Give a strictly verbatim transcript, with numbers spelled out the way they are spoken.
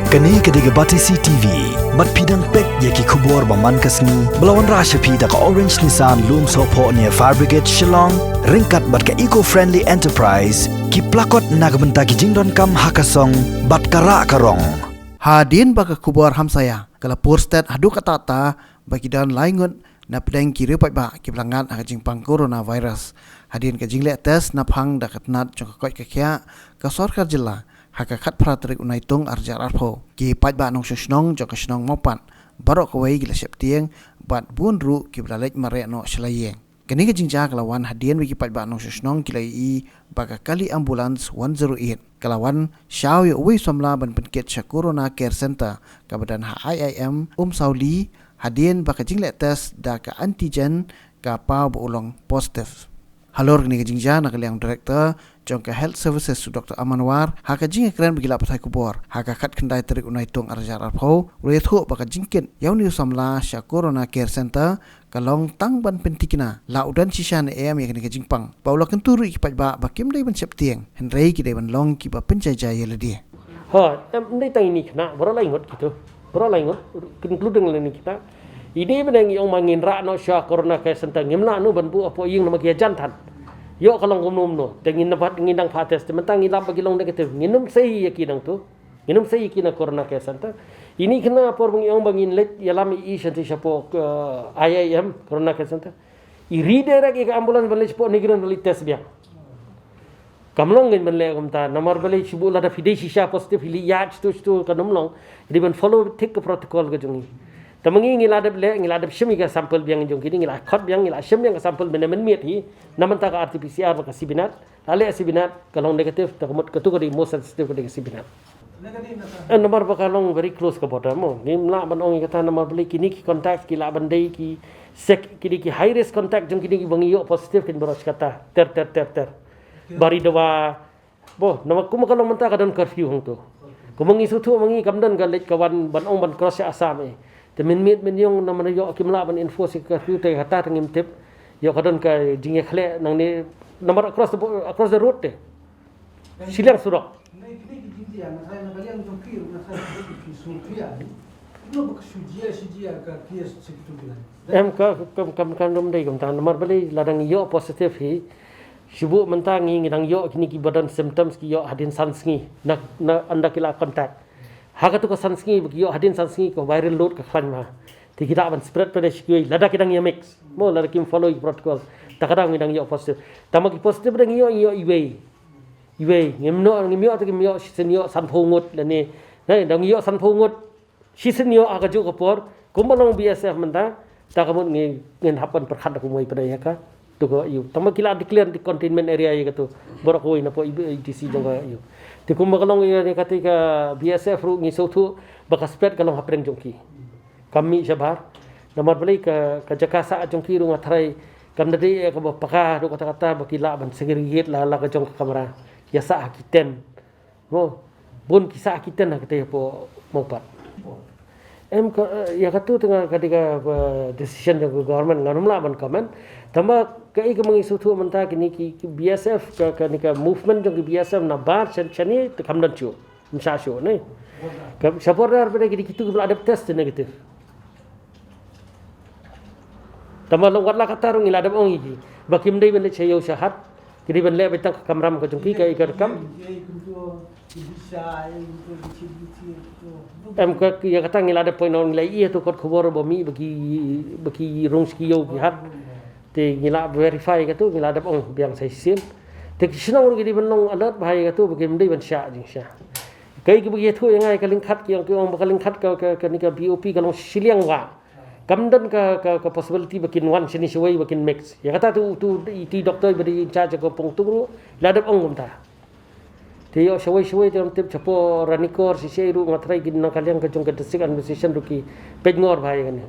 Kane ka dei ka Batesi T V. Bad phi dang peit ïa ki khubor ba man ka sngi ba la wanrah sha phi da ka Orange Nissan Lumsohphoh near Fire Brigade Shillong, ryngkat bad ka Eco Friendly Enterprise, ki plakot na ka bynta ki jingdonkam ha ka song bad ka rah ka rong. Hadien ba ka khubor hamsaïa ka la pur stet haduh katta katta ba ki don lai ngut na pdeng ki riewpaidbah kiba la ngat ha ka jingpang coronavirus. Hadien ka jingleh test na phang da ka tnat jong ka koit ka khiah ka sorkar jylla ha ka khatphra tarik u Naitung arhajar arphew, ki paidbah nongshong shnong jong ka shnong Mawpat baroh kawei ki la sheptieng bad bun ruh kiba la leit mareh noh sha la ïing. Kane ka jingjia ka la wan hadien ba ki paidbah nongshong shnong ki la ïohi ba ka kali ambulance one zero eight ka la wan shaw ïa uwei u samla ban pynkit sha Corona Care Center kaba don ha I I M Umsawli, hadien ba ka jingleh test da ka antigen ka paw ba u long positive. Halor kane ka jingjia, na ka liang u Director jong ka Health Services, u Doctor Aman War, ha ka jingïakren bad ki lad pathai khubor ha ka khatkhyndai tarik u Naitung arhajar arphew, u la ïathuh ba ka jingkit ïa une u samla sha Corona Care Center ka long tang ban pynthikna la u don shisha ne em ïa kane ka jingpang, bad u la kyntu ruh ïa ki paidbah ba kim dei ban sheptieng, hynrei ki dei ban long kiba pynjah jai ïa lade. Ha, em, ym dei tang ine i khynnah, baroh lai ngut kito. Baroh lai ngut, including lane i khynnah. Ine i ba ngi ong ba ngin rah noh sha Corona Care Center, ngim lah noh ban buh hapoh ïing namar ki ïajan than. Ïoh ka long kumno kumno. Te ngin nang pat, ngin nang pat test, te mynta ngi lap ba ki long negative. Ngin ym sei ïa ki nangto. Ngin ym sei ïa ki na Corona Care Center. Ine i khynnah por ba ngi ong ba ngin leit ïalam ïa i sha, shapoh, eh, I I M, Corona Care Center. I redirect ïa ka ambulance ban leit shapoh Nongkrem ban leit test biang. Kam long ngin ban leh kumta, namar balei shu buh lada phi dei shisha positive hi leit ïaid shatu shatu, kan ym long. Dei ban follow thik ka protocol ka jong ngi. Te ma ngi ngi la dep leh, ngi la dep shim ïa ka sample biang jong kine, ngi la khot biang, ngi la shim biang ka sample mynne mynmiet hi. Na mynta ka R T P C R bad ka C B nat, la leh C B nat, ka long negative, te ka mut katu ka dei more sensitive ka dei ka C B nat. Eh, namar ba ka long very close ka border mo. Ngim lah ban ong ïa kata namar balei kine ki contact ki lah ban dei ki sek, kine ki high risk contact jong kine kiba ngi ïoh positive kin baroh shi katta. Ter, ter, ter, ter. Bari dawa. Bo, namar kumba ka long mynta ka don curfew hangto. Kumba ngi sngewthuh ma ngi kam don ka leit ka wan ban ong ban cross sha Assam eh. Te mynmiet mynïong namar ïoh kim lah ban enforce ïa ka curfew te kata te ngim tip. Ïoh ka don ka jingïakhleh nangne namar across the bo-, across the road te. Shiliang surok. Em ka, ka, ka, ka, ka, ym dei kumta, namar balei lada ngi ïoh positive hi, shu buh mynta ngi, ngi dang ïoh kine kiba don symptoms ki ïoh hadien san sngi na, na ynda ki la contact. Ha katu ka san sngi ba ki ïoh hadien san sngi ka viral load ka khlaiñ bha. Te ki lah ban spread pat sha kiwei lada ki dang ïa mix. Mo lada kim follow ïa ki protocol. Ta ka daw ngi dang ïoh positive. Tangba ki positive dang ïoh, ïoh iwei. Iwei, ngim ïoh, ngim ïoh te ngim ïoh, shisien ïoh sanphew ngut lane. Nai, dang ïoh sanphew ngut. Shisien ïoh ha kajuh ka por, kumba long B S F mynta, ta ka mut ngi, ngin hap ban pyrkhat da kumwei pat ïa ka. Tu ka ïoh. Tangba ki la declare the containment area ïa katu. Baroh kawei na pdeng E D C jong ka ïoh. Te kumba ka long ïa kata ka B S F ruh ngi sngewthuh ba ka spread ka long hapdeng jong ki. Kam mih shabar. Namar balei ka, ka jaka sah jong ki ruh nga tharai kam da dei ïa kaba paka ruh katta katta ba ki lah ban segregate la, la ka jong ka kamra. Ïa sah ha ki tent. Mo, bun ki sah ha ki tent ha kata hapoh Mawpat. Em ka, eh, ïa katu te nga ka dei ka, eh, decision jong ka government, ngan ym lah ban comment. Tangba kaei kaba ngi sngewthuh mynta kine ki, ki B S F ka, kane ka movement jong ki B S F na bar sha, shane te kam don shuh. Ym shah shuh ne. Ka, sha border pat ki dei kitu kiba la dep test te negative. Tangba long wat la katta ruh ngi la dep ong ïa ki ba kim dei ban leit sha ïew sha hat. Ki dei ban leh beit tang ka kamram ka jong ki, ka ïa ka kam. Em ka, ïa kata ngi la dep point out, ngi la ïohi ha tu kot khubor ba mih ba ki, ba ki rung sha ki ïew ki hat. Te ngi la verify katu, ngi la dep ong biang sa shisien. Te ki shnong ruh ki dei ban long alert bha ïa katu ba kim dei ban shah jingshah. Kaei kaba ki ïathuh ïa nga ïa ka lyngkhat, ki ong, ki ong ba ka lyngkhat ka, ka, kane ka B O P ka long shiliang wah. Kam don ka, ka, ka possibility ba kin wan shane shawei ba kin mix. Ïa kata tu, tu, tu i doctor ba dei in charge ka Pongtung ruh la dep ong kumta. Te ïoh shawei shawei te ngam tip, shapoh Ranikor shisha ruh nga tharai ki nang ka liang ka jong ka district administration ruh ki peit ngor bha ïa kane.